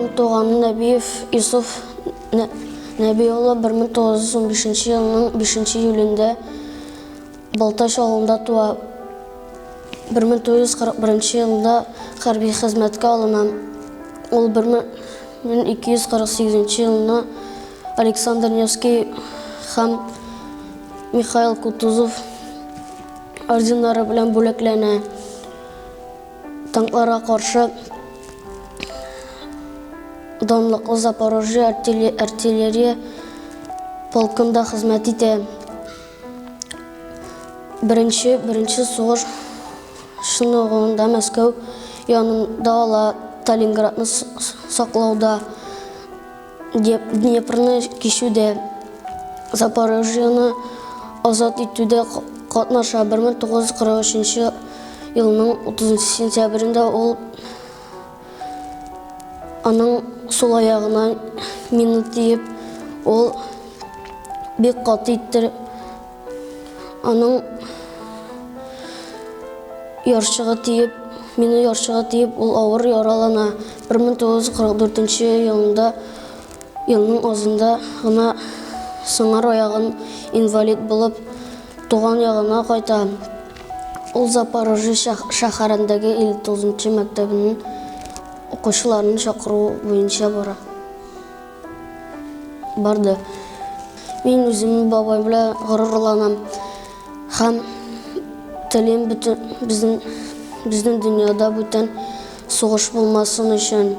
Аның туганы Нәбиев Йосыф Нәби улы 1915 елның 5 июлендә Балтач авылында туа. 1941 елда хәрби хезмәткә алына. Ул 1248 елны Александр Невский һәм Михаил Кутузов орденнары белән бүләкләнә. Танкларга каршы данлыклы Запорожье артиллерия полкында хезмәт итә. Беренче беренче сугыш чыныгуында Мәскәү янында ала, Сталинградны саклауда, Днепрны кичүдә, Запорожьены азат итүдә катнаша. 1943 елның 30 сентябрендә ул аның сул аягына мина тиеп, ул бик каты иттереп аның ярчыгы тиеп, мина ярчыгы тиеп, ул авыр яралана. 1944 елында елның азында гына сыңар аягын инвалид булып туган ягына кайта. Ул Запорожье шәһәрендәге 59 нчы мәктәбенең укучыларын чакыру буенча бара. Барды. Мин үзем бабай белән горурланам һәм телим бөтен безнең безнең дөньяда бүтән сугыш булмасын өчен.